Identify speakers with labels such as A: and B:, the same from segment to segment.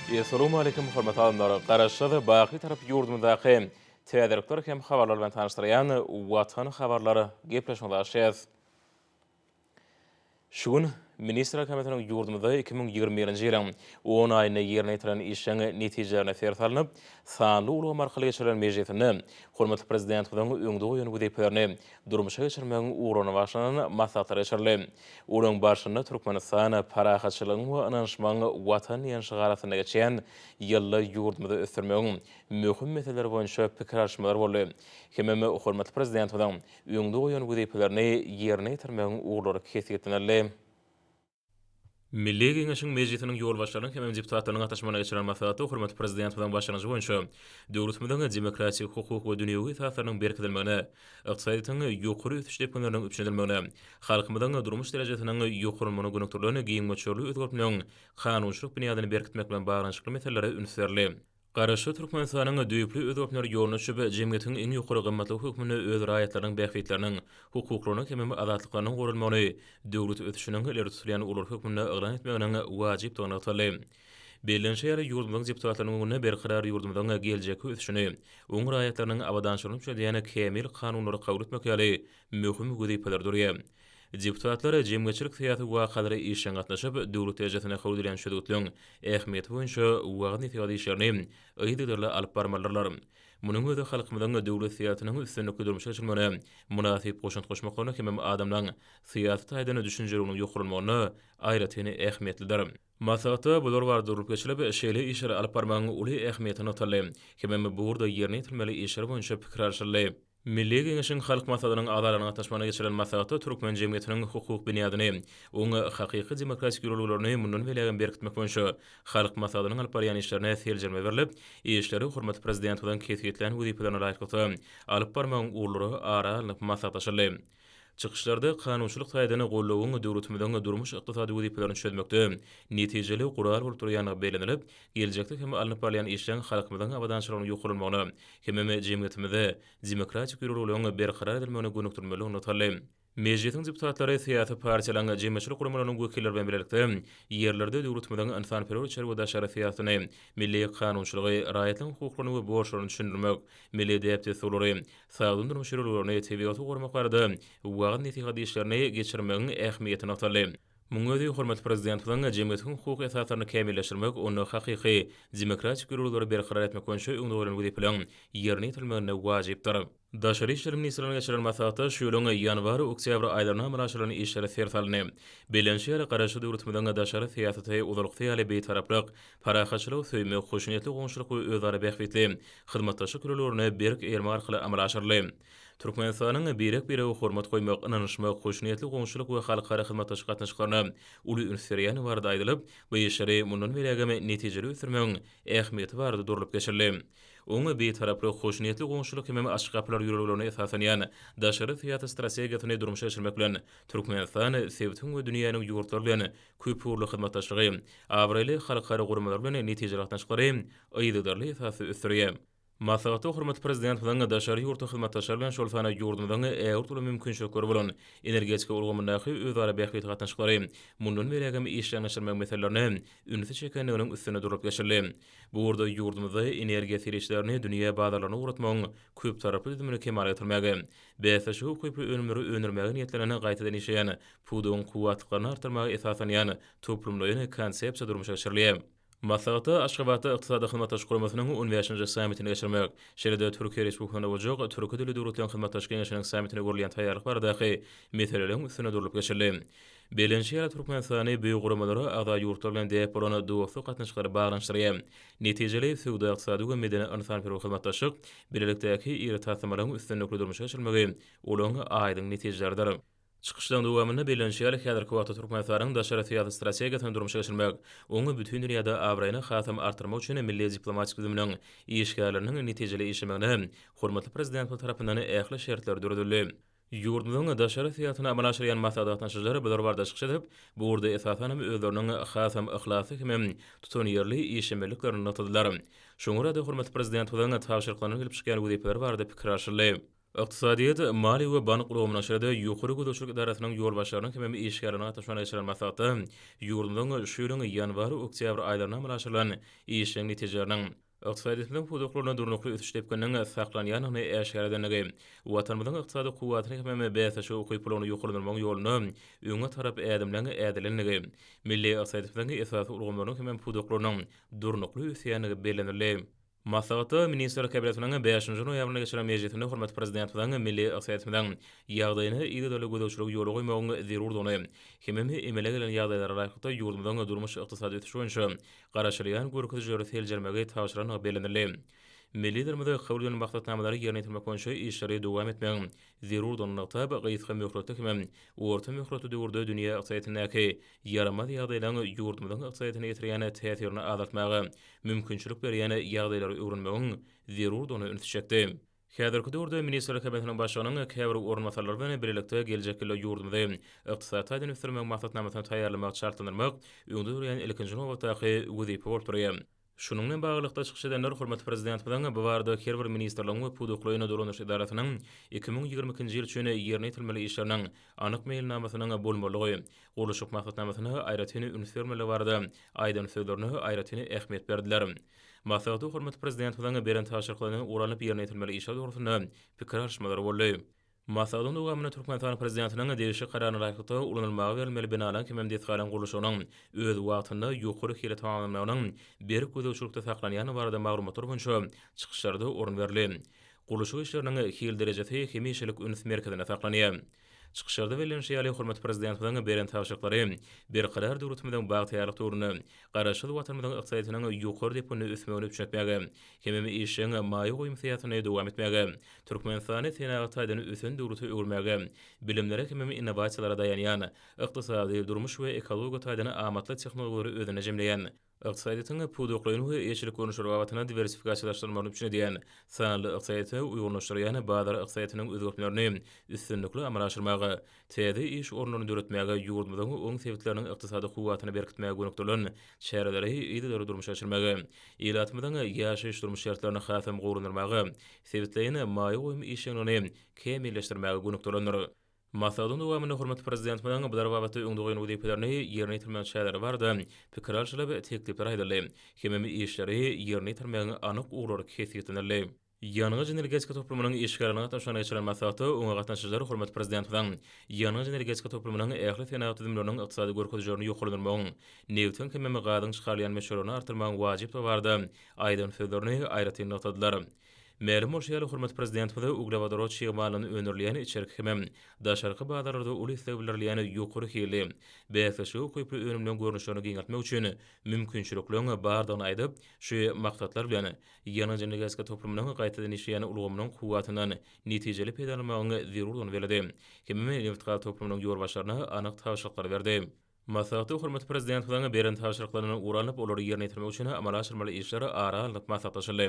A: Essalawmaleýkim hormatly adamlar! Garaşsyz, baky Bitarap ýurdumyzdaky täzelikler hem habarlar bilen tanyşdyrýan Watan habarlar gepleşigimizi açýas. Şu gün Ministrler Kabinetiniň ýurdumyzda 2021-nji ýylyň on aýynda ýerine ýetiren işleň netijelerine ser salnyp, sanly ulgam arkaly geçirilen mejlisinde hormatly Prezidentimiziň öňde goýan wezipelerini durmuşa geçirmegiň ugruna bagyşlanan maslahatlar geçirildi. Olaryň barşynda Türkmenistan, parahatçylygyň we ynanyşmagyň Watany diýen şygar astynda geçýän ýylda ýurdumyzy ösdürmegiň möhüm meseleleri boýunça pikir alyşmalar boldy hemem hormatly Prezidentimiziň öňde goýan wezipelerini ýerine ýetirmegiň ugurlary kesgitlenildi. Milli Geňeşiň Mejlisiniň ýolbaşçylarynyň hemem deputatlarynyň gatnaşmagynda geçirilen maslahatda hormatly Prezidentimiziň başlangyjy boýunça döwletimiziň demokratik, hukuk we dünýewi esaslarynyň berkidilmegine, ykdysadyýetiň ýokary ösüş depginleriniň üpjün edilmegine, halkymyzyň durmuş derejesiniň ýokarlanmagyna gönükdirilen giň möçberli özgertmeleriň kanunçylyk binýadyny berkitmek bilen baglanyşykly meselelere üns berildi. Garaşsyz Türkmenistanyň düýpli özgertmeler ýoluna düşüp, jemgyýetiň iň ýokary gymmatlygy hökmünde öz raýatlarynyň bähbitleriniň, hukuklarynyň hemem azatlyklarynyň goralmagyny döwlet ösüşiniň ileri tutulýan ugurlary hökmünde yglan etmeginiň wajypdygy nygtaldy. Bellenişi ýaly, ýurdumyzyň deputatlarynyň öňünde berkarar ýurdumyzyň geljekki ösüşini, oň raýatlarynyň abadançylygyny üpjün edýän kämil kanunlary kabul etmek ýaly möhüm wezipeler durýar. Deputatlar jemgyýetçilik-syýasy wakalara işjeň gatnaşyp, döwlet derejesinde kabul edilýän çözgütleriň ähmiýeti boýunça wagyz-nesihat işlerini yzygiderli alyp barmalydyrlar. Munuň özi halkymyzyň döwlet syýasatynyň üstünlikli durmuşa geçirilmegine mynasyp goşant goşmaklaryna hemem adamlaryň syýasy taýdan düşünjeliginiň ýokarlanmagyna aýratyn ähmiýetlidir. Maslahatda bular barada durlup geçilip, şeýle işleri alyp barmagyň uly ähmiýeti nygtaldy hemem bu ugurda ýerine ýetirilmeli işler boýunça pikir alşyldy. Milli Geňeşiň Halk Maslahatynyň agzalarynyň gatnaşmagynda geçirilen maslahatda türkmen jemgyýetiniň hukuk binýadyny, oň hakyky demokratik ýörelgelerini mundan beýlägem berkitmek boýunça Halk Maslahatynyň alyp barýan işlerine seljerme berlip, işleri hormatly Prezidentimiziň kesgitlän wezipelerine laýyklykda alyp barmagyň ugurlary ara alnyp maslahatlaşyldy. Çykyşlarda kanunçylyk taýdan goldawyň döwletimiziň durmuş-ykdysady wezipelerini çözmekde netijeli gural bolup durýandygy bellenilip, geljekde hem alnyp barylýan işleň halkymyzyň abadançylygynyň ýokarlanmagyna hemem jemgyýetimizde demokratik ýörelgeleriň berkarar edilmegine gönükdirilmelidigi nygtaldy. Mejlisiň deputatlary syýasy partiýalaryň, jemgyýetçilik guramalarynyň wekilleri bilen bilelikde ýerlerde döwletimiziň ynsanperwer içeri we daşary syýasatyny, milli kanunçylygy, raýatlaryň hukuklaryny we borçlaryny düşündirmek, milli däp-dessurlary, sagdyn durmuş ýörelgelerini, tebigaty goramak barada wagyz-nesihat işlerini geçirmegiň ähmiýeti nygtaldy. Munuň özi hormatly Prezidentimiziň jemgyýetiň hukuk esaslaryny kämilleşdirmek, onda hakyky demokratik ýörelgeleri berkarar etmek boýunça öňde goýlan wezipeleriň ýerine ýetirilmeginde wajypdyr. Daşary işler ministrliginde geçirilen maslahatda şu ýylyň ýanwar-oktýabr aýlarynda amala aşyrylan işlere ser salyndy. Bellenişi ýaly, Garaşsyz döwletimiziň daşary syýasaty ozalkysy ýaly Bitaraplyk, parahatçylygy söýmek, hoşniýetli goňşulyk we özara bähbitli hyzmatdaşlyk ýörelgelerine berk eýermek arkaly amala aşyryldy. Türkmenistanyň birek-birege hormat goýmak, ynanyşmak, hoşniýetli goňşulyk we halkara hyzmatdaşlyk gatnaşyklaryna uly üns berýändigi barada aýdylyp, bu işleri mundan beýlägem netijeli ösdürmegiň ähmiýeti barada durlup geçildi. Oňa Bitaraplyk, hoşniýetli goňşulyk hemem açyk gapylar ýörelgelerine esaslanýan daşary syýasy strategiýasyny durmuşa geçirmek bilen, Türkmenistan sebitiň we dünýäniň ýurtlary bilen köpugurly hyzmatdaşlygy, abraýly halkara guramalar bilen netijeli gatnaşyklary yzygiderli esasda ösdürýär. Maslahatda hormatly Prezidentimiziň daşary ýurtly hyzmatdaşlar bilen, şol sanda ýurdumyzyň ägirt uly mümkinçilikleri bolan energetika ulgamyndaky özara bähbitli gatnaşyklary mundan beýlägem işjeňleşdirmek meselelerine ünsi çekendiginiň üstünde durlup geçildi. Bu ugurda ýurdumyzda energiýa serişdelerini dünýä bazarlaryna ugratmagyň köptaraply düzümini kemala getirmäge, bäsleşige ukyply önümleri öndürmäge niýetlenen gaýtadan işleýän pudagyň kuwwatlyklaryny artdyrmaga esaslanýan toplumlaýyn konsepsiýa durmuşa geçirilýär. Maslahatda Aşgabatda Ykdysady Hyzmatdaşlyk Guramasynyň on bäşinji sammitini geçirmek, şeýle-de Türkiýe Respublikasynda boljak Türki dilli döwletleriň hyzmatdaşlyk geňeşiniň sammitine görülýän taýýarlyk baradaky meseleleriň üstünde durlup geçildi. Bellenişi ýaly, Türkmenistany bu guramalara agza ýurtlar bilen däp bolan dostluk gatnaşyklary baglanyşdyrýar. Netijeli söwda-ykdysady we medeni-ynsanperwer hyzmatdaşlyk, bilelikdäki iri taslamalaryň üstünlikli durmuşa geçirilmegi olaryň aýdyň netijeleridir. Çykyşlaryň dowamynda bellenişi ýaly, häzirki wagtda Türkmenistanyň daşary syýasy strategiýasyny durmuşa geçirmek, oňa bütin dünýäde abraýyny hasam artdyrmak üçin milli diplomatik düzüminiň işgärleriniň netijeli işlemegine hormatly Prezidentimiz tarapyndan ähli şertler döredildi. Ýurdumyzyň daşary syýasatyny amala aşyrýan maslahata gatnaşyjylar bular barada çykyş edip, bu ugurda esasan hem özleriniň hasam yhlasly hemem tutanýerli işlemeliliklerini nygtadylar. Şoňa görä-de, hormatly Prezidentimiziň tabşyryklaryndan gelip çykýan wezipeler barada pikir alşyldy. Ykdysadyýet, maliýe we bank ulgamynyň şeýle-de Ýokary gözegçilik edarasynyň ýolbaşçylarynyň hemem işgärleriniň gatnaşmagynda geçirilen maslahatda ýurdumyzyň şu ýylyň ýanwar-oktýabr aýlarynda amala aşyrylan işleň netijeleriniň, ykdysadyýetimiziň pudaklarynda durnukly ösüş depgininiň saklanýandygyny äşgär edendigi, Watanymyzyň ykdysady kuwwatyny hemem bäsleşige ukyplylygyny ýokarlandyrmagyň ýolunda öňe tarap ädimleň ädilendigi, milli ykdysadyýetimiziň esasy ulgamlarynyň hemem pudaklarynyň durnukly ösýändigi bellenildi. Maslahatda Ministrler Kabinetiniň bäşinji noýabrynda geçiren mejlisinde hormatly Prezidentimiziň milli ykdysadyýetimiziň ýagdaýyna yzygiderli gözegçiligi ýola goýmagyň zerurdygyny hemem emele gelen ýagdaýlara laýyklykda ýurdumyzyň durmuş-ykdysady ösüşi boýunça garaşylýan görkezijileri seljermegi tabşyrandygy bellenildi. Milli Liderimiz kabul edilen maksatnamalary ýerine ýetirmek boýunça işleri dowam etmegiň zerurdygyny nygtap, gysga möhletli hemem orta möhletli döwürde dünýä ykdysadyýetindäki ýaramaz ýagdaýlaryň ýurdumyzyň ykdysadyýetine ýetirýän täsirini azaltmaga mümkinçilik berýän ýagdaýlary öwrenmegiň zerurdygyna ünsi çekdi. Häzirki döwürde Ministrler Kabinetiniň Başlygynyň käbir orunbasarlary bilen birlikde geljek ýylda ýurdumyzy ykdysady taýdan ösdürmegiň maksatnamasyny taýýarlamagy çaltlandyrmak öňde durýan ilkinji nobatdaky wezipe bolup durýar. Şunuň bilen baglylykda çykyş edenler hormatly Prezidentimiziň bu barada her bir ministrligiň we pudaklaýyn dolandyryş edarasynyň 2022-nji ýyl üçin ýerine ýetirilmeli işleriniň anyk meýilnamasynyň bolmalydygy, gurluşyk maksatnamasyna aýratyn üns bermelidigi barada aýdan sözlerine aýratyn ähmiýet berdiler. Maslahatda hormatly Prezidentimiziň beren tabşyryklaryny ugur alnyp ýerine ýetirilmeli işler dogrusynda pikir alyşmalar boldy. Maslahatyň dowamynda Türkmenistanyň Prezidentiniň degişli Kararyna laýyklykda ulanylmaga berilmeli binalaryň hemem desgalaryň gurluşygynyň öz wagtynda ýokary hilli tamamlanmagynyň berk gözegçilikde saklanýandygy barada maglumatlar boýunça çykyşlarda orun berildi. Gurluşyk işleriniň hil derejesi hemişelik üns merkezinde saklanýar. Çykyşlarda bellenişi ýaly, hormatly Prezidentimiziň beren tabşyryklary Berkarar döwletimiziň bagtyýarlyk döwründe Garaşsyz Watanymyzyň ykdysadyýetiniň ýokary depginde ösmegini üpjün etmäge hemem işjeň maýa goýum syýasatyny dowam etmäge, Türkmenistany senagat taýdan ösen döwlete öwürmäge, bilimlere hemem innowasiýalara daýanýan, ykdysady, durmuş we ekologiýa taýdan amatly tehnologiýalary özünde jemleýän, Ykdysadyýetiň pudaklaýyn we eýeçilik görnüşleri babatynda diwersifikasiýalaşdyrylmagyny üpjün edýän, sanly ykdysadyýete uýgunlaşdyrýan bazar ykdysadyýetiniň özgertmelerini üstünlikli amala aşyrmaga, täze iş orunlaryny döretmäge, ýurdumyzyň oň sebitleriniň ykdysady kuwwatyny berkitmäge gönükdirilen çäreleri yzygiderli durmuşa geçirmäge, ilatymyzyň ýaşaýyş-durmuş şertlerini hasam gowulandyrmaga, sebitleýin maýa goýum işjeňligini kämilleşdirmäge gönükdirilendir. Maslahatyň dowamynda hormatly Prezidentimiziň bular babatda öňde goýan wezipelerini ýerine ýetirmegiň çäreleri barada pikir alşylyp, teklipler aýdyldy hemem işleri ýerine ýetirmegiň anyk ugurlary kesgitlenildi. Ýangyç-energetika toplumynyň işgärleriniň gatnaşmagynda geçirilen maslahatda oňa gatnaşyjylar hormatly Prezidentimiziň ýangyç-energetika toplumynyň ähli senagat düzümleriniň ykdysady görkezijilerini ýokarlandyrmagyň, nebitiň hemem gazyň çykarylýan möçberlerini artdyrmagyň wajypdygy barada aýdan sözlerini aýratyn nygtadylar. Mälim bolşy ýaly, hormatly Prezidentimiz uglewodorod çig malyndan öndürilýän içerki hemem daşarky bazarlarda uly isleg bildirilýän ýokary hilli, bäsleşige ukyply önümleň görnüşlerini giňeltmek üçin mümkinçilikleriň bardygyny aýdyp, şu maksatlar bilen, ýangyç-energetika toplumynyň gaýtadan işleýän ulgamynyň kuwwatyndan netijeli peýdalanmagyň zerurdygyny belledi hemem nebitgaz toplumynyň ýolbaşçylaryna anyk tabşyryklary berdi. Maslahatda hormatly Prezidentimiziň beren tabşyryklaryndan ugur alnyp, olary ýerine ýetirmek üçin amala aşyrylmaly işler ara alnyp maslahatlaşyldy.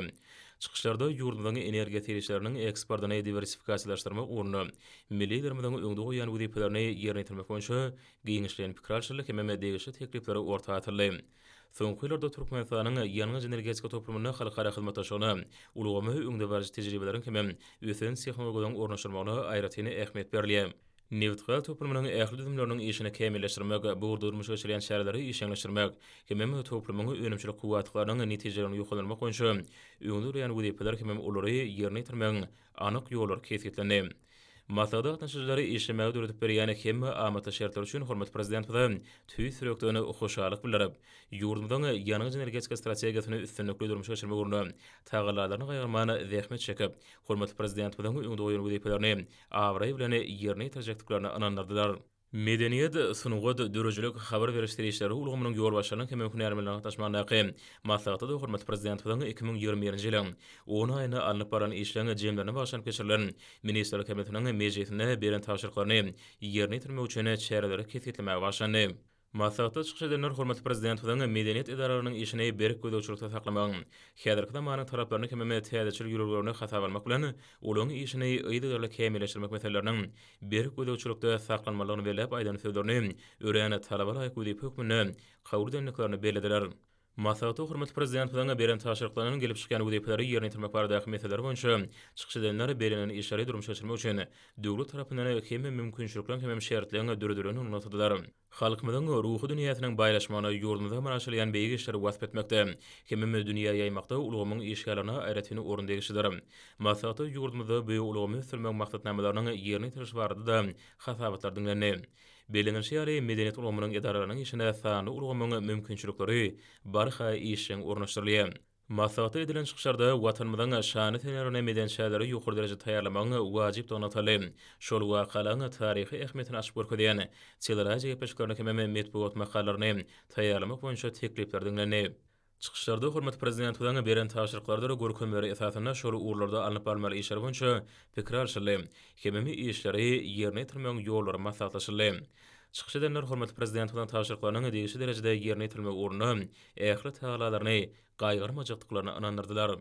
A: Çykyşlarda ýurdumyzyň energiýa serişdeleriniň eksportyny diwersifikasiýalaşdyrmak ugrunda milli Liderimiziň öňde goýýan wezipelerini ýerine ýetirmek boýunça giňişleýin pikir alşyldy hemem degişli teklipler orta atyldy. Soňky ýyllarda Türkmenistanyň ýangyç-energetika toplumynda halkara hyzmatdaşlygyna, ulgama öňdebaryjy tejribeleriň hemem ösen tehnologiýalaryň ornaşdyrylmagyna aýratyn ähmiýet berilýär. Nebitgaz toplumynyň ähli düzümleriniň işini kämilleşdirmek, bu ugurda durmuşa geçirilýän çäreleri işjeňleşdirmek hemem toplumyň önümçilik kuwwatlyklarynyň netijeliligini ýokarlandyrmak boýunça öňde durýan wezipeler hemem olary ýerine ýetirmegiň anyk ýollary kesgitlendi. Maslahata gatnaşyjylar işlemäge döredip berýän hemme amatly şertler üçin hormatly Prezidentimize tüýs ýürekden hoşallyk bildirip, ýurdumyzyň ýangyç-energetika strategiýasyny üstünlikli durmuşa geçirmek ugrunda tagallalaryny gaýgyrman zähmet çekip, hormatly Prezidentimiziň öňde goýan wezipelerini abraý bilen ýerine ýetirjekdiklerine ynandyrdylar. Medeniýet, sungat, döredijilik, habar beriş serişdeleri ulgamynyň ýolbaşçylarynyň hem hünärmenleriniň gatnaşmagyndaky maslahatda-da hormatly Prezidentimiziň 2021-nji ýylyň on aýynda alnyp barlan işleň jemlerine bagyşlanyp geçirilen Ministrler Kabinetiniň mejlisinde beren tabşyryklaryny ýerine ýetirmek üçin çäreleri kesgitlemäge başlandy. Maslahatda çykyş edenler hormatly Prezidentimiziň medeniýet edaralarynyň işini berk gözegçilikde saklamagyň, häzirki zamanyň talaplaryny hemem täzeçil ýörelgelerini hasaba almak bilen, olaryň işini yzygiderli kämilleşdirmek meseleleriniň berk gözegçilikde saklanmalydygyny belläp aýdan sözlerini örän talaba laýyk wezipe hökmünde kabul edendiklerini bellediler. Maslahatda hormatly Prezidentimiziň beren tabşyryklaryndan gelip çykýan wezipeleri ýerine ýetirmek baradaky meseleler boýunça çykyş edenler bellenen işleri durmuşa geçirmek üçin döwlet tarapyndan hemme mümkinçilikleriň hemem şertleriň döredilendigini nygtadylar. Halkymyzyň ruhy dünýäsiniň baýlaşmagyna, ýurdumyzda amala aşyrylýan beýik işleri wasp etmekde hemem dünýä ýaýmakda ulgamyň işgärlerine aýratyn orun degişlidir. Maslahatda ýurdumyzda bu ulgamy ösdürmegiň maksatnamalarynyň ýerine ýetirilişi barada-da hasabatlar diňlendi. Bellenilişi ýaly, medeniýet ulgamynyň edaralarynyň işine sanly ulgamyň mümkinçilikleri barha işjeň ornaşdyrylýar. Maslahatda edilen çykyşlarda Watanymyzyň şanly senelerini medeni çärelere ýokary derejede taýýarlamagyň wajypdygy nygtaldy. Şol wakalaryň taryhy ähmiýetini açyp görkezýän teleradio gepleşiklerini hemem metbugat makalalaryny taýýarlamak boýunça teklipler diňlendi. Çykyşlarda hormatly Prezidentimiziň beren tabşyryklarydyr görkezmeleri esasynda şol ugurlarda alnyp barylmaly işler boýunça pikir alşyldy hemem işleri ýerine ýetirmegiň ýollary maslahatlaşyldy. Çykyş edenler hormatly Prezidentimiziň tabşyryklarynyň degişli derejede ýerine ýetirilmegi ugrunda ähli tagallalaryny gaýgyrmajakdyklaryna ynandyrdylar.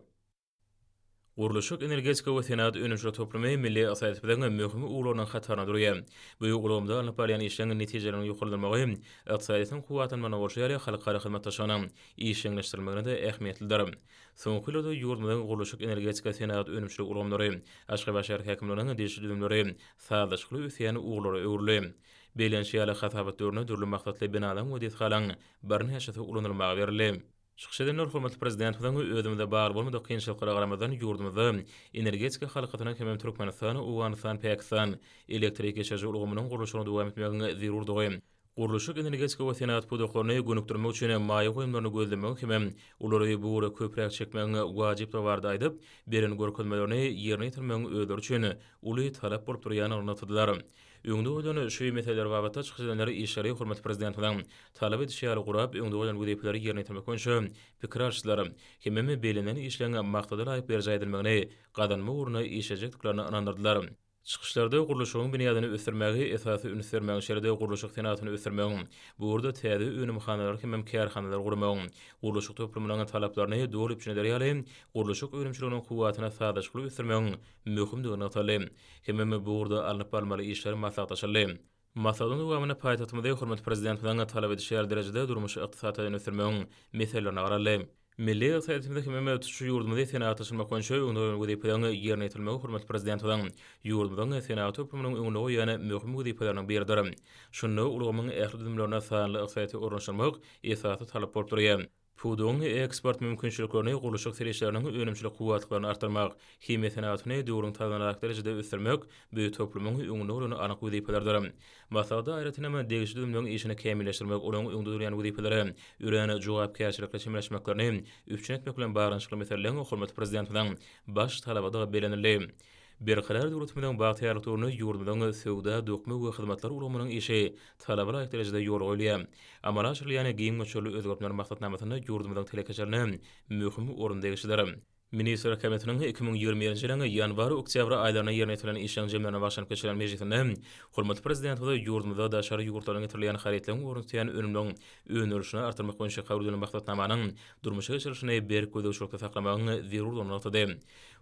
A: Gurluşyk, energetika we senagat önümçilik toplumy milli ykdysadyýetimiziň möhüm ugurlarynyň hatarynda durýar. Bu ulgamda alnyp barylýan işleriň netijeleriniň ýokarlanmagy ykdysadyýetiň kuwwatlanmagyna bolşy ýaly, halkara hyzmatdaşlygynyň işjeňleşdirilmegine-de ähmiýetlidir. Soňky ýyllarda ýurdumyzyň gurluşyk, energetika, senagat önümçilik ulgamlary, Aşgabat şäher häkimliginiň degişli düzümleri sazlaşykly ösýän ugurlara öwrüldi. Bellenişi ýaly, hasabat döwründe dürli maksatly binalaryň we desgalaryň birnäçesi ulanylmaga berildi. Çykyş edenler hormatly Prezidentimiziň özümize bagly bolmadyk kynçylyklara garamazdan ýurdumyzda energetika halkasynyň hemem Türkmenistan, Owganystan, Pakistan elektrik geçiriji ulgamynyň gurluşygyny dowam etmegiň zerurdygy, gurluşyk, energetika we senagat pudaklaryny gönükdirmek üçin maýa goýumlaryny gözlemegiň hemem olary bu ugra köpräk çekmegiň wajypdygy barada aýdyp, beren görkezmelerini ýerine ýetirmegiň özleri üçin uly talap bolup durýandygyny nygtadylar. Öňde goýlan şu meseleler babatda çykyş edenler işleri hormatly Prezidentimiziň talap edişi ýaly gurap, öňde goýlan wezipeleri ýerine ýetirmek boýunça pikir alyşdylar hemem bellenen işleň maksada laýyk berjaý edilmegini gazanmak ugrunda işlejekdiklerine ynandyrdylar. Çykyşlarda gurluşygyň binýadyny ösdürmäge esasy üns bermegiň, şeýle-de gurluşyk senagatyny ösdürmegiň, bu ugurda täze önümhanalary hemem kärhanalary gurmagyň, gurluşyk toplumynyň talaplaryny doly üpjün eder ýaly, gurluşyk önümçiliginiň kuwwatyny sazlaşykly ösdürmegiň möhümdigi nygtaldy. Hemem bu ugurda alnyp barylmaly işler maslahatlaşyldy. Maslahatyň dowamynda paýtagtymyzy hormatly Prezidentimiziň talap edişi ýaly derejede durmuş-ykdysady taýdan ösdürmegiň meselelerine garaldy. Milli ykdysadyýetimizi hemem tutuş ýurdumyzy senagatlaşdyrmak boýunça öňde goýlan wezipeleriň ýerine ýetirilmegi hormatly Prezidentimiziň ýurdumyzyň senagat toplumynyň öňünde goýýan möhüm wezipeleriniň biridir. Şunda ulgamyň ähli düzümlerine sanly ykdysadyýeti ornaşdyrmak esasy talap bolup durýar. Pudagyň eksport mümkinçiliklerini, gurluşyk serişdeleriniň önümçilik kuwwatlyklaryny artdyrmak, himiýa senagatyny döwrüň talabyna laýyk derejede ösdürmek bu toplumyň öňünde goýlan anyk wezipelerdir. Maslahatda aýratyn hem degişli düzümleriň işini kämilleşdirmek, olaryň öňde durýan wezipelere örän jogapkärçilikli çemeleşmeklerini üpjün etmek bilen baglanyşykly meseleleriň hormatly Prezidentimiziň baş talabydygy bellenildi. Berkarar döwletimiziň bagtyýarlyk döwründe ýurdumyzyň söwda, dokma we hyzmatlar ulgamynyň işi talaba laýyk derejede ýola goýulýar. Amala aşyrylýan giň möçberli özgertmeler maksatnamasynda ýurdumyzyň telekeçilerine möhüm orun degişlidir. Ministrler Kabinetiniň 2021-nji ýylyň ýanwar-oktýabr aýlarynda ýerine ýetirilen işleriň jemlerine bagyşlanyp geçirilen mejlisinde hormatly Prezidentimiz ýurdumyzda daşary ýurtlardan getirilýän harytlaryň ornuny tutýan önümleriň öndürilişini artdyrmak boýunça kabul edilen maksatnamanyň durmuşa geçirilişini berk gözegçilikde saklamagyň zerurdygyny nygtady.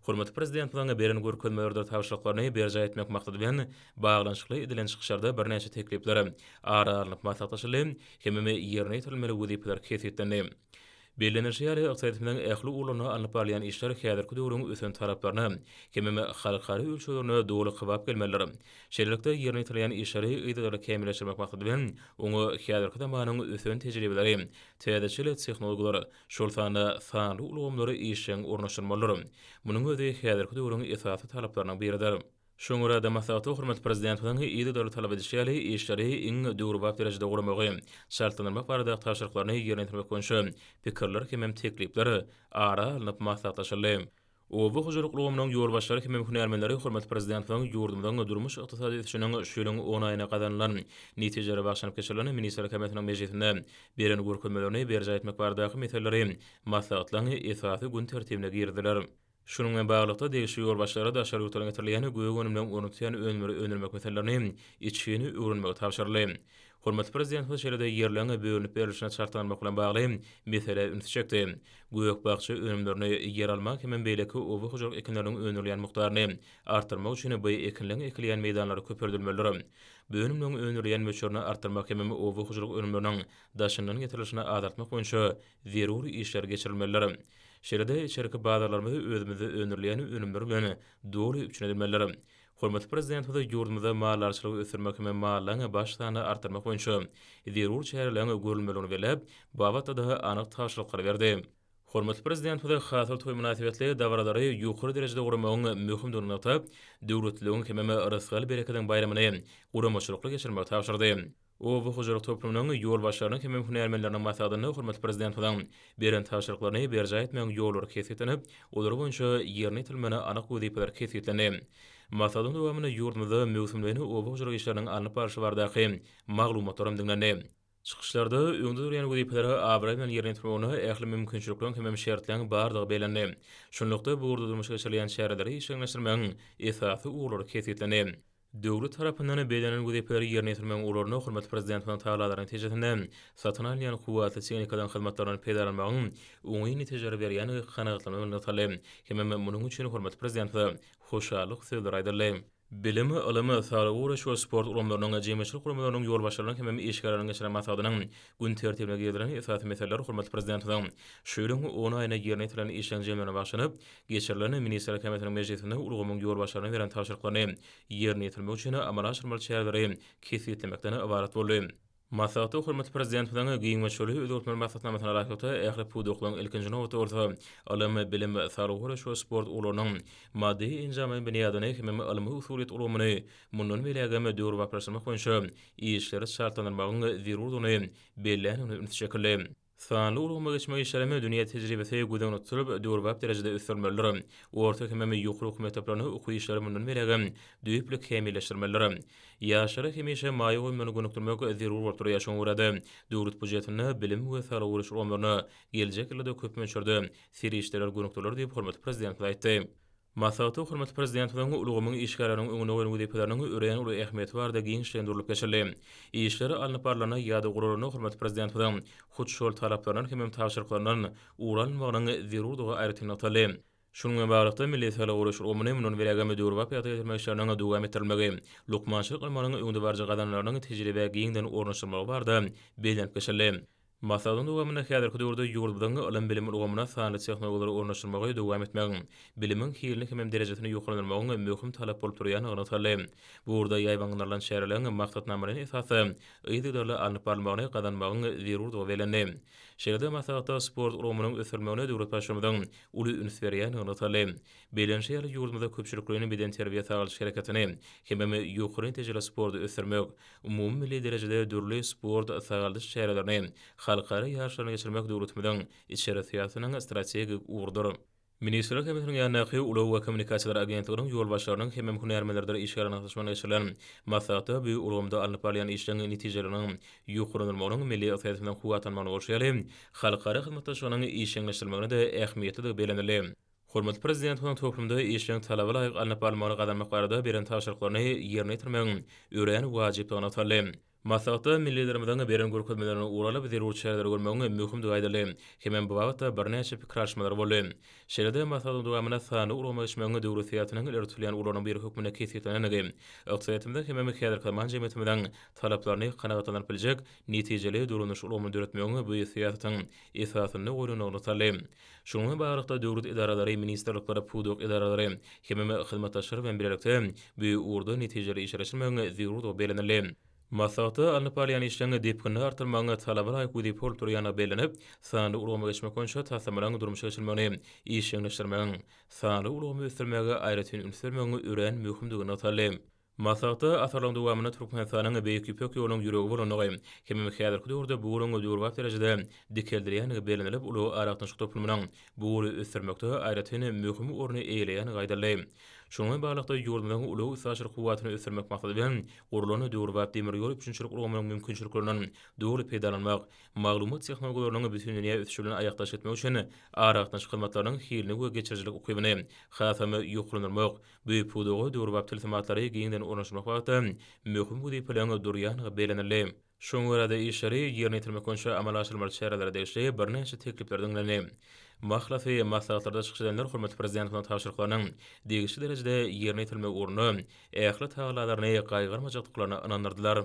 A: Hormatly Prezidentimiziň beren görkezmeleridir tabşyryklaryny berjaý etmek maksady bilen baglanyşykly edilen çykyşlarda birnäçe teklipler ara alnyp maslahatlaşyldy hemem ýerine ýetirilmeli wezipeler kesgitlendi. Bellenilişi ýaly, ykdysadyýetimiziň ähli ugurlarynda alnyp barylýan işler häzirki döwrüň ösen talaplaryna hemem halkara ölçeglerine doly kybap gelmelidir. Şeýlelikde, ýerine ýetirilýän işleri yzygiderli kämilleşdirmek maksady bilen, oňa häzirki zamanyň ösen tejribeleri, täzeçil tehnologiýalar, şol sanda sanly ulgamlary işjeň ornaşdyrmalydyr. Munuň özi häzirki döwrüň esasy talaplarynyň biridir. Şoňa görä-de, maslahatda hormatly Prezidentimiziň yzygiderli talap edişi ýaly, işleri iň döwrebap derejede guramagy, çaltlandyrmak baradaky tabşyryklaryny ýerine ýetirmek boýunça pikirler hemem teklipler ara alnyp maslahatlaşyldy. Oba hojalyk ulgamynyň ýolbaşçylary hemem hünärmenleri hormatly Prezidentimiziň ýurdumyzyň durmuş-ykdysady ösüşiniň şu ýylyň on aýynda gazanylan netijelere bagyşlanyp geçirilen Ministrler Kabinetiniň mejlisinde beren görkezmelerini berjaý etmek baradaky meseleleri maslahatlaryň esasy gün tertibine girizdiler. Şunuň bilen baglylykda, degişli ýolbaşçylara daşary ýurtlardan getirilýän gök önümleriň ornuny tutýan önümleri öndürmek meselelerini içgin öwrenmegi tabşyryldy. Hormatly Prezidentimiz şeýle-de ýerleň bölünip berlişine çaltlanmak bilen bagly meselä ünsi çekdi. Gök-bakja önümlerini, ýeralma hemem beýleki oba hojalyk ekinleriniň öndürilýän mukdaryny artdyrmak üçin bu ekinleň ekilýän meýdanlary köpeldilmelidir. Bu önümleň öndürilýän möçberini artdyrmak hemem oba hojalyk önümleriniň daşyndan getirilişini azaltmak boýunça zerur işler geçirilmelidir. Şeýle-de içerki bazarlarymyzy özümizde öndürilýän önümler bilen doly üpjün edilmelidir. Hormatly Prezidentimiz ýurdumyzda maldarçylygy ösdürmek hem mallaryň baş sanyny artdyrmak boýunça zerur çäreleriň görülmelidigini belläp, bu babatda-da anyk tabşyryklary berdi. Hormatly Prezidentimiz Hasyl toýy mynasybetli dabaralary ýokary derejede guramagyň möhümdigini nygtap, döwletliligiň hemem rysgal-berekediň baýramyny guramaçylykly geçirmegi tabşyrdy. Oba hojalyk toplumynyň ýolbaşçylarynyň hemem hünärmenleriniň maslahatynda hormatly Prezidentimiziň beren tabşyryklaryny berjaý etmegiň ýollary kesgitlenip, olar boýunça ýerine ýetirilmeli anyk wezipeler kesgitlendi. Maslahatyň dowamynda ýurdumyzda möwsümleýin oba hojalyk işleriniň alnyp barlyşy baradaky maglumatlar hem diňlendi. Çykyşlarda öňde durýan wezipeleri abraý bilen ýerine ýetirmegine ähli mümkinçilikleriň hemem şertleriň bardygy bellendi. Şunlukda, bu ugurda durmuşa geçirilýän çäreleri işjeňleşdirmegiň esasy ugurlary kesgitlendi. Döwlet tarapyndan bellenen wezipeleri ýerine ýetirmegiň ugurlarynda hormatly Prezidentimiziň tagallalary netijesinde satyn alynýan kuwwatly tehnikalaryň hyzmatlaryndan peýdalanmagyň oňyn netijeleri berýändigi kanagatlanma bilen nygtaldy hemem munuň üçin hormatly Prezidentimize hoşallyk sözleri aýdyldy. Bilim, ylym, saglygy goraýyş we sport ulgamlarynyň, jemgyýetçilik guramalarynyň ýolbaşçylarynyň hemem işgärleriniň geçiren maslahatynyň gün tertibine girizilen esasy meseleler hormatly Prezidentimiziň şu ýylyň on aýynda ýerine ýetirilen işleriň jemlerine bagyşlanyp geçirilen Ministrler Kabinetiniň mejlisinde ulgamyň ýolbaşçylaryna beren tabşyryklaryny ýerine ýetirmek üçin amala aşyrmaly çäreleri kesgitlemekden ybarat boldy. Maslahatda hormatly Prezidentimiziň giň möçberli özgertmeler maksatnamasyna laýyklykda, ähli pudaklaryň, ilkinji nobatda bolsa, ylym, bilim, saglygy goraýyş we sport ugurlarynyň maddy-enjamlaýyn binýadyny hemem ylmy-usulyýet ulgamyny mundan beýlägem döwrebaplaşdyrmak boýunça işleri çaltlandyrmagyň zerurdygyny belländigine üns çekildi. Sanly ulgama geçmek işlerem dünýä tejribesi göz öňünde tutulyp, döwrebap derejede ösdürilmelidir. Orta hemem ýokary okuw mekdeplerinde okuw işleri mundan beýlägem düýpli kämilleşdirmelidir. Ýaşlara hemişe maýa goýumlaryny gönükdirmek zerur bolup durýar, şoňa görä-de, döwlet býujetinde bilim we saglygy goraýyş ulgamlaryna geljek ýylda-da köp möçberde serişdeler gönükdiriler diýip, hormatly Prezidentimiz aýtdy. Maslahatda hormatly Prezidentimiziň ulgamyň işgärleriniň öňünde goýan wezipeleriniň örän uly ähmiýeti barada giňişleýin durlup geçildi. Işler alnyp barlanda ýa-da guralanda hormatly Prezidentimiziň hut şol talaplaryndan hemem tabşyryklaryndan ugur alynmagynyň zerurdygy aýratyn nygtaldy. Şunuň bilen baglylykda, milli saglygy goraýyş ulgamyny mundan beýlägem döwrebap ýagdaýa getirmek işleriniň dowam etdirilmegi, lukmançylyk ylmynyň öňdebaryjy gazananlarynyň tejribä giňden ornaşdyrylmagy barada bellenip geçildi. Maslahatyň dowamynda häzirki döwürde ýurdumyzyň ylym-bilim ulgamyna sanly tehnologiýalary ornaşdyrmagy dowam etmegiň, bilimiň hilini hemem derejesini ýokarlandyrmagyň möhüm talap bolup durýandygy nygtaldy. Bu ugurda ýaýbaňlandyrylan çäreleriň maksatnamalaýyn esasda yzygiderli alnyp barylmagyny gazanmagyň zerurdygy bellendi. Şeýle-de maslahatda sport ulgamynyň ösdürilmegine döwlet Baştutanymyzyň uly üns berýändigi nygtaldy. Bellenişi ýaly, ýurdumyzda köpçülikleýin bedenterbiýe-sagaldyş hereketini hemem ýokary netijeli sporty ösdürmek, Umumymilli derejede dürli sport, sagaldyş çärelerini, halkara ýaryşlaryny geçirmek döwletimiziň içeri syýasatynyň strategik ugrudyr. Ministrler Kabinetiniň ýanyndaky Ulag we kommunikasiýalar agentliginiň ýolbaşçylarynyň hemem hünärmenlerdir işgärleriniň gatnaşmagynda geçirilen maslahatda bu ulgamda alnyp barylýan işleriň netijeleriniň ýokarlandyrylmagynyň milli ykdysadyýetimiziň kuwwatlanmagyna bolşy ýaly, halkara hyzmatdaşlygynyň işjeňleşdirilmegine-de ähmiýetlidigi bellenildi. Hormatly Prezidentimiziň toplumda işleň talaba laýyk alnyp barylmagyny gazanmak barada beren tabşyryklaryny ýerine ýetirmegiň örän wajypdygy nygtaldy. Maslahatda milli Liderimiziň beren görkezmelerini ugur alyp, zerur çäreleri görmegiň möhümdigi aýdyldy hemem bu babatda birnäçe pikir alyşmalar boldy. Şeýle-de maslahatyň dowamynda sanly ulgama geçmegiň döwlet syýasatynyň ileri tutulýan ugurlarynyň biri hökmünde kesgitlenendigi, ykdysadyýetimiziň hemem häzirki zaman jemgyýetimiziň talaplaryny kanagatlandyryp biljek netijeli dolanyş ulgamyny döretmegiň bu syýasatyň esasynda goýlandygy nygtaldy. Şunuň bilen baglylykda, döwlet edaralary, ministrlikler, pudak edaralary hemem hyzmatdaşlar bilen bilelikde bu ugurda netijeli işler geçirmegiň zerurdygy bellenildi. Maslahatda alnyp barylýan işleň depginini artdyrmagyň talaba laýyk wezipe bolup durýandygy bellenip, sanly ulgama geçmek boýunça taslamalaryň durmuşa geçirilmegini işjeňleşdirmegiň, sanly ulgamy ösdürmäge aýratyn üns bermegiň örän möhümdigi nygtaldy. Maslahatda asyrlaryň dowamynda Türkmenistanyň Beýik Ýüpek ýolunyň ýüregi bolandygy hemem häzirki döwürde bu ugruň döwrebap derejede dikeldilýändigi bellenilip, ulag-aragatnaşyk toplumynyň bu ugry ösdürmekde aýratyn möhüm orny eýeleýändigi aýdyldy. Şunuň bilen baglylykda, ýurdumyzyň ulag-üstaşyr kuwwatyny ösdürmek maksady bilen, gurlan döwrebap demir ýol üpjünçilik ulgamynyň mümkinçiliklerinden doly peýdalanmak, maglumat tehnologiýalarynyň bütindünýä ösüşi bilen aýakdaş gitmek üçin aragatnaşyk hyzmatlarynyň hilini we geçirijilik ukybyny hasam ýokarlandyrmak, bu pudaga döwrebap tilsimatlary giňden ornaşdyrmak babatda möhüm wezipeleriň durýandygy bellenildi. Şoňa görä-de, işleri ýerine ýetirmek boýunça amala aşyrylmaly çärelere degişli birnäçe teklipler diňlendi. Mahlasy, maslahatlarda çykyş edenler hormatly Prezidentimiziň tabşyryklarynyň degişli derejede ýerine ýetirilmegi ugrunda ähli tagallalaryny gaýgyrmajakdyklaryna ynandyrdylar.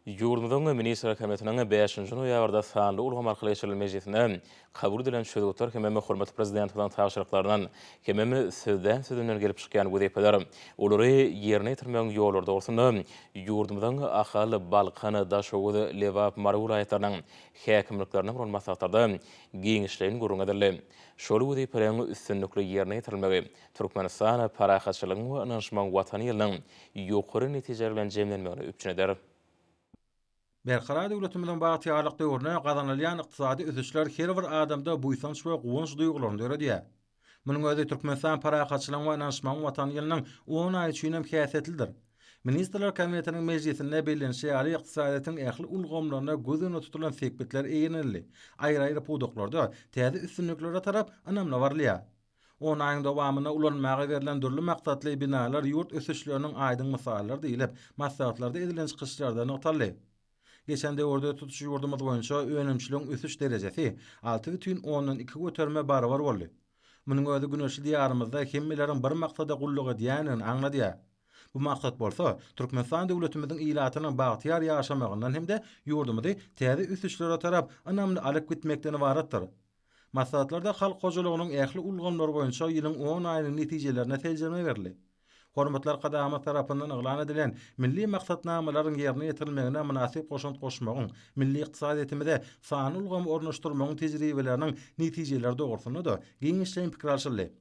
A: Ýurdumyzyň Ministrler Kabinetiniň bäşinji noýabrda sanly ulgam arkaly geçirilen mejlisinde kabul edilen çözgütler hemem hormatly Prezidentimiziň tabşyryklaryndan, hemem sözlän sözünden gelip çykýan wezipeler, olary ýerine ýetirmegiň ýollary dogrusynda ýurdumyzyň Ahal, Balkan, Daşoguz, Lebap, Mary welaýatlarynyň häkimliklerinde bolan maslahatlarda giňişleýin gürrüň edildi. Şol wezipeleriň üstünlikli ýerine ýetirilmegi Türkmenistan parahatçylygyň we ynanyşmagyň Watany ýylynyň ýokary netijeler bilen jemlenmegini üpjün eder.
B: Berkarar döwletimiziň bagtyýarlyk döwründe gazanylýan ykdysady ösüşler her bir adamda buýsanç we guwanç duýgularyny döredýär. Munuň özi Türkmenistan parahatçylygyň we ynanyşmagyň Watany ýylynyň on aýy üçin hem häsiýetlidir. Ministrler Kabinetiniň mejlisinde bellenişi ýaly, ykdysadyýetiň ähli ulgamlarynda göz öňünde tutulan sepgitler eýlenildi, aýry-aýry pudaklarda täze üstünliklere tarap ynamly barylýar. On aýyň dowamynda ulanmaga berlen dürli maksatly binalar ýurt ösüşleriniň aýdyň mysallary diýlip, maslahatlarda edilen çykyşlarda nygtaldy. Geçen döwürde tutuş ýurdumyz boýunça önümçiligiň ösüş derejesi 6,2 göterime barabar boldy. Munuň özi güneşli Diýarymyzda hemmeleriň bir maksada gulluk edýändigini aňladýar. Bu maksat bolsa, Türkmenistan döwletimiziň ilatynyň bagtyýar ýaşamagyndan hem-de ýurdumyzy täze ösüşlere tarap ynamly alyp gitmekden ybaratdyr. Maslahatlarda halk hojalygynyň ähli ulgamlary boýunça ýylyň on aýynyň netijelerine seljerme berildi. Hormatly Arkadagymyz tarapyndan yglan edilen milli maksatnamalaryň ýerine ýetirilmegine mynasyp goşant goşmagyň, milli ykdysadyýetimize sanly ulgamy ornaşdyrmagyň tejribeleriniň netijeleri dogrusynda-da giňişleýin pikir alşyldy.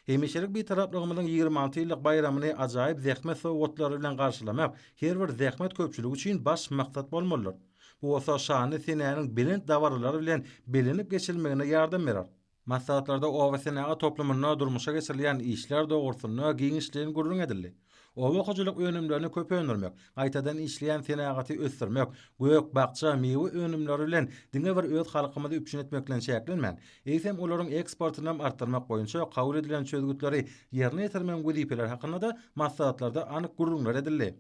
B: Hemişelik Bitaraplygymyzyň 26 ýyllyk baýramyny ajaýyp zähmet sowgatlary bilen garşylamak her bir zähmet köpçüligi üçin baş maksat bolmalydyr. Bu bolsa şanly senäniň belent dabaralar bilen bellenip geçirilmegine ýardam berer. Maslahatlarda oba-senagat toplumynda durmuşa geçirilýän işler dogrusynda giňişleýin gürrüň edildi. Oba hojalyk önümlerini köp öndürmek, gaýtadan işleýän senagaty ösdürmek, gök, bakja, miwe önümleri bilen diňe bir öz halkymyzy üpjün etmek bilen çäklenmän, eýsem, olaryň eksportynam artdyrmak boýunça kabul edilen çözgütleri ýerine ýetirmegiň wezipeleri hakynda-da maslahatlarda anyk gürrüňler edildi.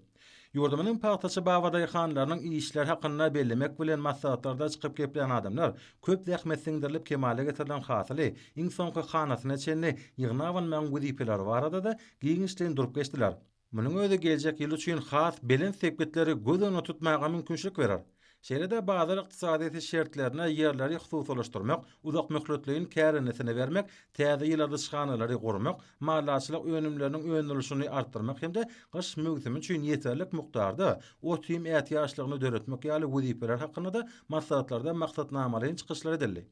B: Ýurdumyzyň pagtaçy babadaýhanlarynyň işleri hakynda bellemek bilen maslahatlarda çykyp geplän adamlar köp zähmet siňdirilip kemala getirilen hasyly iň soňky hanasyna çenli ýygnap almagyň wezipeleri barada-da giňişleýin durup geçdiler. Munuň özi geljek ýyl üçin has belent sepgitleri göz öňünde tutmaga mümkinçilik berer. Şeýle-de bazar ykdysadyýeti şertlerinde ýerleri hususylaşdyrmak, uzakmöhletleýin kärendesine bermek, täze ýyladyşhanalary gurmak, maldarçylyk önümleriniň öndürilişini artdyrmak hem-de gyş möwsümi üçin ýeterlik mukdarda ot-iým ätiýaçlygyny döretmek ýaly wezipeler hakynda-da maslahatlarda maksatnamalaýyn çykyşlar edildi.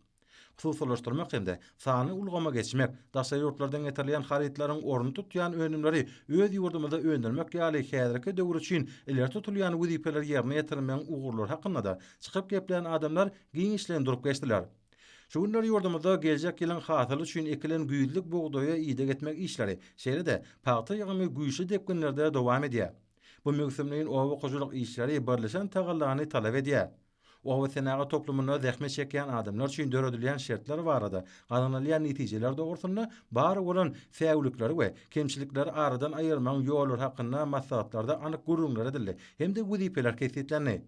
B: Hususylaşdyrmak hem-de sanly ulgama geçmek, daşary ýurtlardan getirilýän harytlaryň ornuny tutýan önümleri öz ýurdumyzda öndürmek ýaly häzirki döwür üçin ileri tutulýan wezipeleri ýerine ýetirmegiň ugurlary hakynda-da çykyp geplän adamlar giňişleýin durup geçdiler. Şu günler ýurdumyzda geljek ýylyň hasyly üçin ekilen güýzlük bugdaýa ideg etmek işleri, şeýle-de pagta ýygymy güýçli depginlerde dowam edýär. Bu möwsümleýin oba hojalyk işleri birleşen tagallany talap edýär. Oba-senagat toplumynda zähmet çekýän adamlar üçin döredilýän şertler barada, gazanylýan netijeler dogrusynda bar bolan säwlikleri we kemçilikleri aradan aýyrmagyň ýollary hakynda maslahatlarda anyk gürrüňler edildi hem-de wezipeler kesgitlendi.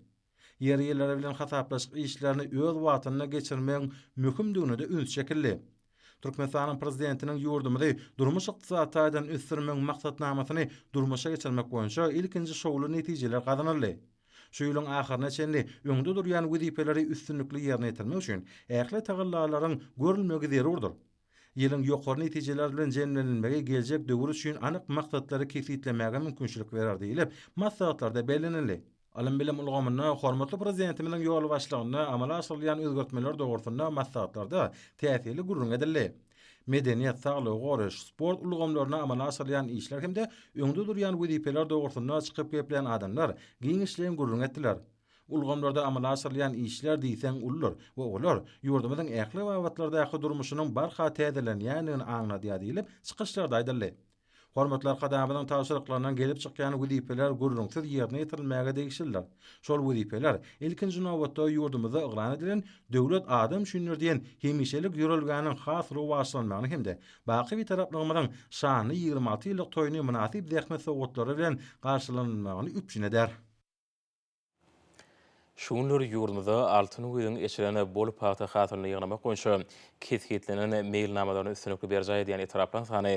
B: Ýer eýeleri bilen hasaplaşyk işlerini öz wagtynda geçirmegiň möhümdigine-de üns çekildi. Türkmenistanyň Prezidentiniň ýurdumyzy durmuş-ykdysady taýdan ösdürmegiň maksatnamasyny durmuşa geçirmek boýunça ilkinji şowly netijeler gazanyldy. Şu ýylyň ahyryna çenli öňde durýan wezipeleri üstünlikli ýerine ýetirmek üçin ähli tagallalaryň görülmegi zerurdyr. Ýylyň ýokary netijeler bilen jemlenilmegi geljek döwür üçin anyk maksatlary kesgitlemäge mümkinçilik berer diýlip, maslahatlarda bellenildi. Ylym-bilim ulgamynda hormatly Prezidentimiziň ýolbaşçylygynda amala aşyrylýan özgertmeler dogrusynda maslahatlarda täsirli gürrüň edildi. Medeniýet, saglygy goraýyş, sport ulgamlarynda amala aşyrylýan işler hem-de öňde durýan wezipeler dogrusynda çykyp geplän adamlar giňişleýin gürrüň etdiler. Ulgamlarda amala aşyrylýan işler diýseň uludyr we olar ýurdumyzyň ähli babatlardaky durmuşynyň barha täzelenýändigini aňladýar diýlip, çykyşlarda aýdyldy. Hormatly Arkadagymyzyň tabşyryklaryndan gelip çykýan wezipeler gürrüňsiz ýerine ýetirilmäge degişlidir. Şol wezipeler, ilkinji nobatda, ýurdumyzda yglan edilen Döwlet adam üçindir diýen hemişelik ýörelgäniň has rowaçlanmagyny hem-de baky Bitaraplygymyzyň şanly 26 ýyllyk toýuny mynasyp zähmet sowgatlary bilen garşylanylmagyny üpjün eder.
A: Şu günler ýurdumyzda altyn güýzüň eçilen bol pagta hasylyny ýygnamak boýunça kesgitlenen meýilnamalaryny üstünlikli berjaý edýän etraplaryň sany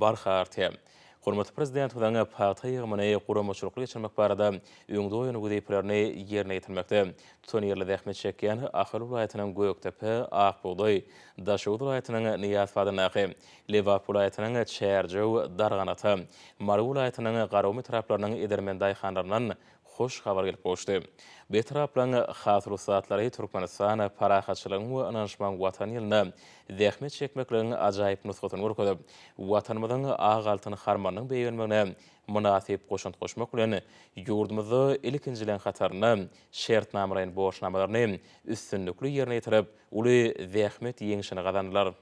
A: barha artýar. Hormatly Prezidentimiziň pagta ýygymyny guramaçylykly geçirmek barada öňde goýan wezipelerini ýerine ýetirmekde tutanýerli zähmet çekýän Ahal welaýatynyň Gökdepe, Ak bugdaý, Daşoguz welaýatynyň Nyýazow adyndaky, Lebap welaýatynyň Çärjew, Darganata, Mary welaýatynyň Garagum etraplarynyň edermen daýhanlaryndan hoş habar gelip gowuşdy. Bu etraplaryň hasyl ussatlary Türkmenistan parahatçylygyň we ynanyşmagyň Watany ýylynda zähmet çekmekligiň ajaýyp nusgasyny görkezip, Watanymyzyň ak altyn harmanynyň beýgelmegine mynasyp goşant goşmak bilen, ýurdumyzda ilkinjileriň hatarynda şertnamalaýyn borçnamalaryny üstünlikli ýerine ýetirip, uly zähmet ýeňşini gazandylar.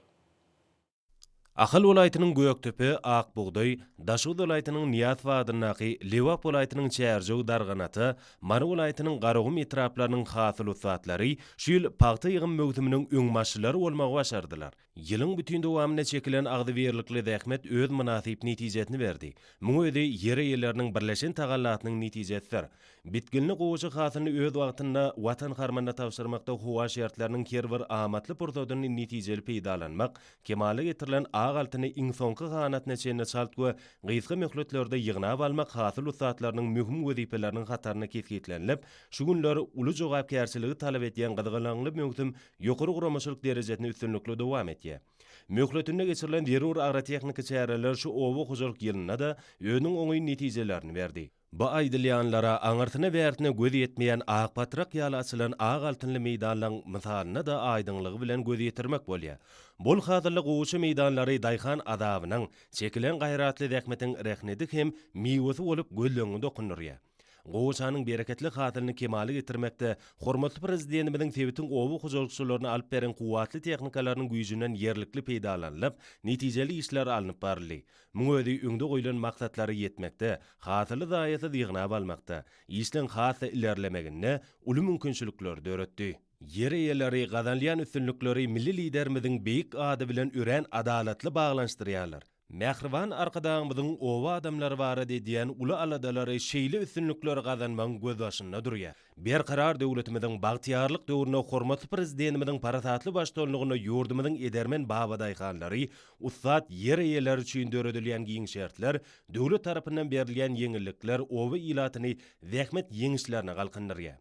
C: Ahal welaýatynyň Gökdepe, Ak bugdaý, Daşoguz welaýatynyň Nyýazow adyndaky, Lebap welaýatynyň Çärjew, Darganata, Mary welaýatynyň Garagum etraplarynyň hasyl ussatlary şu ýyl pagta ýygym möwsüminiň öňbaşçylary bolmagy başardylar. Ýylyň bütin dowamynda çekilen agzybirlikli zähmet öz mynasyp netijesini berdi. Muň özi ýer eýeleriniň birleşen tagallasynyň netijesidir. Bitginli gowaça hasylyny öz wagtynda Watan harmanyna tabşyrmakda howa şertleriniň her bir amatly pursadyny netijeli peýdalanmak, kemala getirilen ak altyny iň soňky hanatyna çenli çalt we gysga möhletlerde ýygnap almak hasyl ussatlarynyň möhüm wezipeleriniň hatarynda kesgitlenilip, şu günler uly jogapkärçiligi talap edýän gyzgalaňly möwsüm ýokary guramaçylyk derejesinde üstünlikli dowam edýär. Möhletinde geçirilen zerur agrotehniki çäreler şu oba hojalyk ýylynda-da özüniň oňyn netijelerini berdi. Bu aýdylýanlara aňyrsyna-bärsine göz ýetmeýän ak patrak ýaly açylan ak altynly meýdanlaň mysalynda-da aýdyňlygy bilen göz ýetirmek bolýar. Bol hasylly gowaça meýdanlary daýhan azabynyň, çekilen gaýratly zähmetiň rehnedi hem miwesi bolup gözleňňi dokundyrýar. Gowaçanyň bereketli hasylyny kemala getirmekde hormatly Prezidentimiziň sebitiň oba hojalykçylaryna alyp beren kuwwatly tehnikalarynyň güýjünden ýerlikli peýdalanylyp, netijeli işler alnyp baryldy. Muň özi öňde goýlan maksatlara ýetmekde, hasyly zaýasyz ýygnap almakda, işleň has-da ilerlemeginde uly mümkinçilikleri döretdi. Ýer eýeleri gazanylýan üstünlikleri milli Liderimiziň beýik ady bilen örän adalatly baglanyşdyrýarlar. Mähriban Arkadagymyzyň oba adamlary barada edýän uly aladalary şeýle üstünlikleri gazanmagyň gözbaşynda durýar. Berkarar döwletimiziň bagtyýarlyk döwründe hormatly Prezidentimiziň parasatly baştutanlygynda ýurdumyzyň edermen babadaýhanlary, ussat ýer eýeleri üçin döredilýän giň şertler, döwlet tarapyndan berilýän ýeňillikler oba ilatyny zähmet ýeňişlerine galkyndyrýar.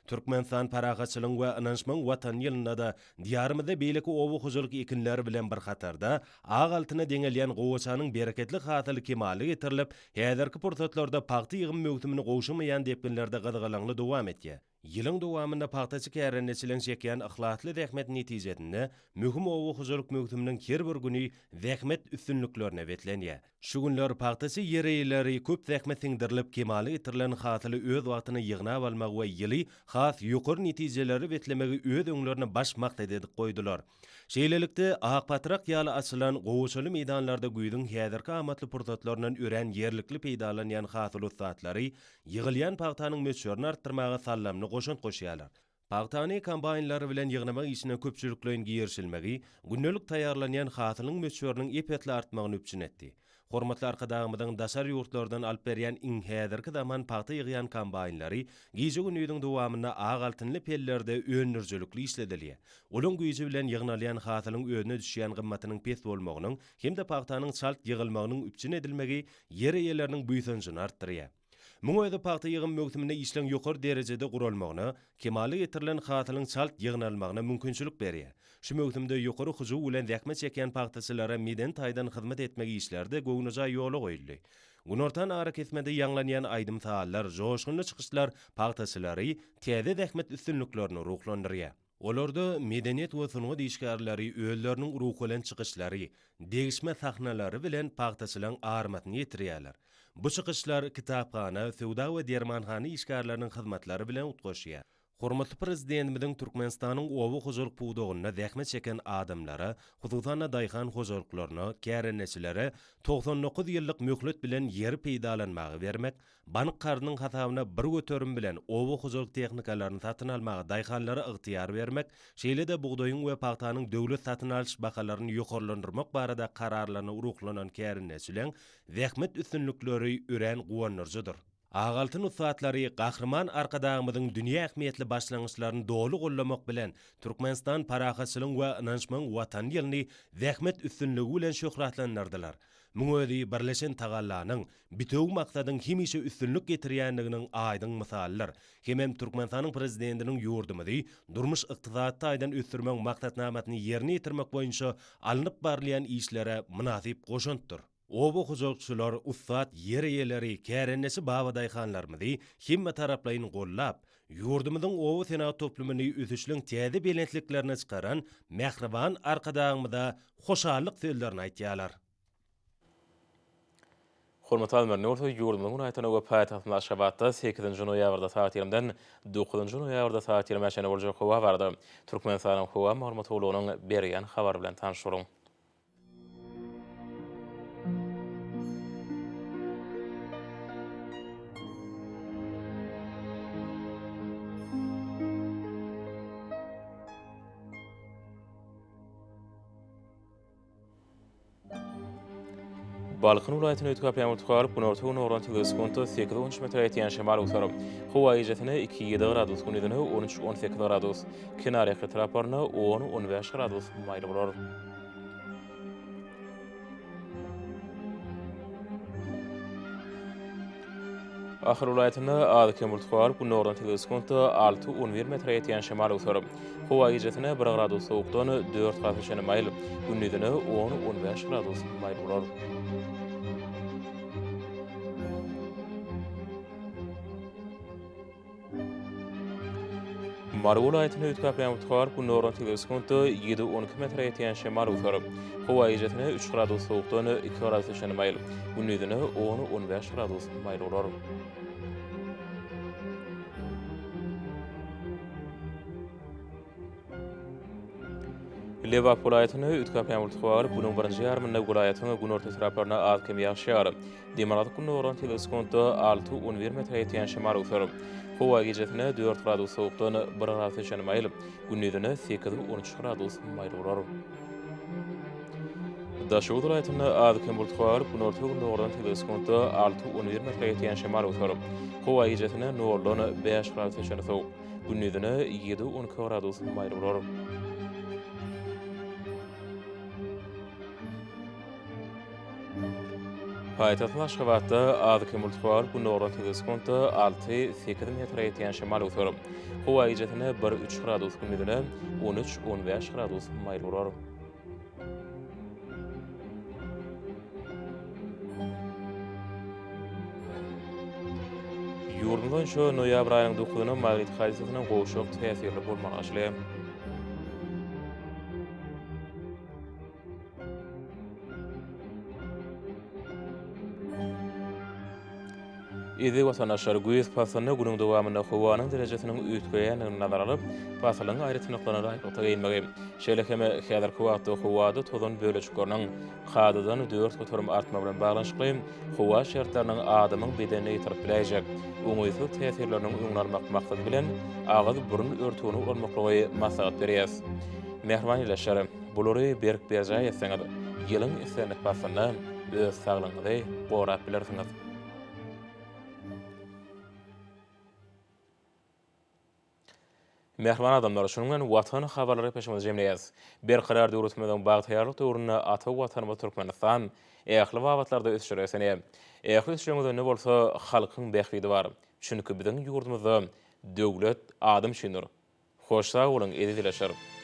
C: Türkmenistan parahatçylygyň we ynanyşmagyň Watany ýylynda-da Diýarymyzda beýleki oba hojalyk ekinleri bilen bir hatarda, ak altyna deňelýän gowaçanyň bereketli hasyly kemala getirilip, häzirki pursatlarda pagta ýygym möwsümini gowşamaýan depginlerde gyzgalaňly dowam etýär. Ýylyň dowamynda pagtaçy kärendeçileň çekýän yhlasly zähmeti netijesinde möhüm oba hojalyk möwsüminiň her bir güni zähmet üstünliklerine beslenýär. Şu günler pagtaçy ýer eýeleri köp zähmet siňdirilip kemala getirilen hasyly öz wagtynda ýygnap almagy we ýyly has ýokary netijelere beslemegi öz öňlerine baş maksat edip goýdular. Şeýlelikde, ak patrak ýaly açylan gowaçaly meýdanlarda güýzüň häzirki amatly pursatlaryndan örän ýerlikli peýdalanýan hasyl ussatlary ýygylýan pagtanyň möçberini artdyrmaga saldamly goşant goşýarlar. Pagtany kombaýnlar bilen ýygnamak işine köpçülikleýin girişilmegi gündelik taýýarlanýan hasylyň möçberiniň ep-esli artmagyny üpjün etdi. Hormatly Arkadagymyzyň daşary ýurtlardan alyp berýän iň häzirki zaman pagta ýygýan kombaýnlary gije-gündiziň dowamynda ak altynly pellerde öndürijilikli işledilýär. Olaň güýji bilen ýygnalýan hasylyň özüne düşýän gymmatynyň pes bolmagynyň hem-de pagtanyň çalt ýygylmagynyň üpjün edilmegi ýer eýeleriniň buýsanjyny artdyrýar. Muň özi pagta ýygym möwsüminde işleň ýokary derejede guralmagyna, kemala getirilen hasylyň çalt ýygnalmagyna mümkinçilik berýär. Şu möwsümde ýokary hyjuw bilen zähmet çekýän pagtaçylara medeni taýdan hyzmat etmek işleri-de göwnejaý ýola goýuldy. Günortan arakesmede ýaňlanýan aýdym-sazlar, joşgunly çykyşlar pagtaçylary täze zähmet üstünliklerine ruhlandyrýar. Olarda medeniýet we sungat işgärleri özleriniň ruhubelent çykyşlary, degişme sahnalary bilen pagtaçylaryň armasyny ýetirýärler. Bu çykyşlar kitaphana, söwda we dermanhana işgärleriniň hyzmatlary bilen utgaşýar. Hormatly Prezidentimiziň Türkmenistanyň oba hojalyk pudagynda zähmet çeken adamlara, hususan-da, daýhan hojalyklaryna, kärendeçilere 99 ýyllyk möhlet bilen ýeri peýdalanmaga bermek, bank karzynyň hasabyna 1% bilen oba hojalyk tehnikalaryny satyn almaga daýhanlara ygtyýar bermek, şeýle-de bugdaýyň we pagtanyň döwlet satyn alyş bahalaryny ýokarlandyrmak barada kararlaryna ruhlanan kärendeçileň zähmet üstünlikleri örän guwandyryjydyr. Ak altyn ussatlary Gahryman Arkadagymyzyň dünýä ähmiýetli başlangyçlaryny doly goldamak bilen, Türkmenistan parahatçylygyň we ynanyşmagyň Watany ýylyny zähmet üstünligi bilen şöhratlandyrdylar. Muň özi birleşen tagallanyň, bitewi maksadyň hemişe üstünlik getirýändiginiň aýdyň mysalydyr. Hemem Türkmenistanyň Prezidentiniň ýurdumyzy durmuş-ykdysady taýdan ösdürmegiň maksatnamasyny ýerine ýetirmek boýunça alnyp barylýan işlere mynasyp goşantdyr. Oba hojalykçylar, ussat ýer eýeleri, kärendeçi babadaýhanlarymyzy hemmetaraplaýyn goldap, ýurdumyzyň oba senagat toplumyny ösüşleň täze belentliklerine çykaran mähriban Arkadagymyza hoşallyk sözlerini aýtýarlar.
A: Hormatly alymlar, indi bolsa ýurdumyzyň welaýatlarynda we paýtagtymyz Aşgabatda sekizinji noýabrda sagat ýigrimden dokuzynjy noýabrda sagat ýigrimä çenli boljak howa barada Türkmenistanyň Howa maglumat gullugynyň berýän habary bilen tanyş boluň. Balkan welaýatyny üýtgäp ýaňy tukalyp, günorta-gündogardan tizligi sekuntda sekiz-on üç metre ýetýän şemal öwser. Howa gijesine iki, ýedi gradus, gündizine on üç, on sekiz gradus, kenarýaka etraplarynda on, on bäş gradus maýyl bolar. Ahal welaýatynda az-kem bulut galyp, gündogardan tizligi sekuntda alty, on bir metre ýetýän şemal öwser. Howa gijesine bir gradus sowukdan dört gradusa çenli maýyl, gündizine on, on bäş gradus maýyl bolar. Mary welaýatynda üýtgäp ýaňy tutar, gündogardan tizligi sekuntda ýedi, on iki metre ýetýän şemal öwser. Howa gijesine üç gradus sowukdan iki gradusa çenli maýyl, gündizine on, on bäş gradus maýyl bolar. Lebap welaýatynda üýtgäp ýaňy tutar, günüň birinji ýarymynda welaýatyň günorta etraplarynda az-kem ýagyş ýagar. Demirgazyk-gündogardan tizligi sekuntda alty, on bir metre ýetýän şemal öwser. Howa gijesine dört gradus sowukdan bir gradusa çenli maýyl, gündizine sekiz, on üç gradus maýyl bolar. Daşoguz welaýatynda az-kem bulut garyp, günorta-gündogardan tizligi sekuntda alty, on bir metre ýetýän şemal öwser. Howa gijesine noldan bäş gradusa çenli sowuk, gündizine ýedi, on iki gradus maýyl bolar. Paýtagtymyz Aşgabatda az-kem bulut galyp, gündogardan tizligi sekuntda alty, sekiz metre ýetýän şemal öwser. Howa gijesine bir, üç gradus, gündizine on üç, on bäş gradus maýyl bolar. Ýurdumyz boýunça noýabr aýynyň dokuzyna magnit hadysasynyň gowşak täsirli bolmagy garaşylýar. Eziz watandaşlar, güýz paslynda günüň dowamynda howanyň derejesiniň üýtgeýändigini nazara alyp, pasylyň aýratynlyklaryna laýyklykda geýinmegi, şeýle hem häzirki wagtda howada tozan bölejikleriniň kadadan 4% artmagy bilen baglanyşykly howa şertleriniň adamyň bedenine ýetirip biläýjek oňaýsyz täsirleriniň öňüni almak maksady bilen, agyz-burun örtügini ulanmaklygy maslahat berýäris. Mähriban ildeşler, bulary berk berjaý etseňiz, ýylyň islendik paslynda öz saglygyňyzy gorap bilersiňiz. Mähriban adamlar, şunuň bilen Watan habarlary gepleşigimizi jemleýäris. Berkarar döwletimiziň bagtyýarlyk döwründe ata Watanymyz Türkmenistan ähli babatlarda ösüşlere beslenýär. Ähli ösüşleriň özeninde bolsa halkyň bähbidi bar. Çünki biziň ýurdumyzda döwlet adam üçindir. Hoş sag boluň eziz ildeşler!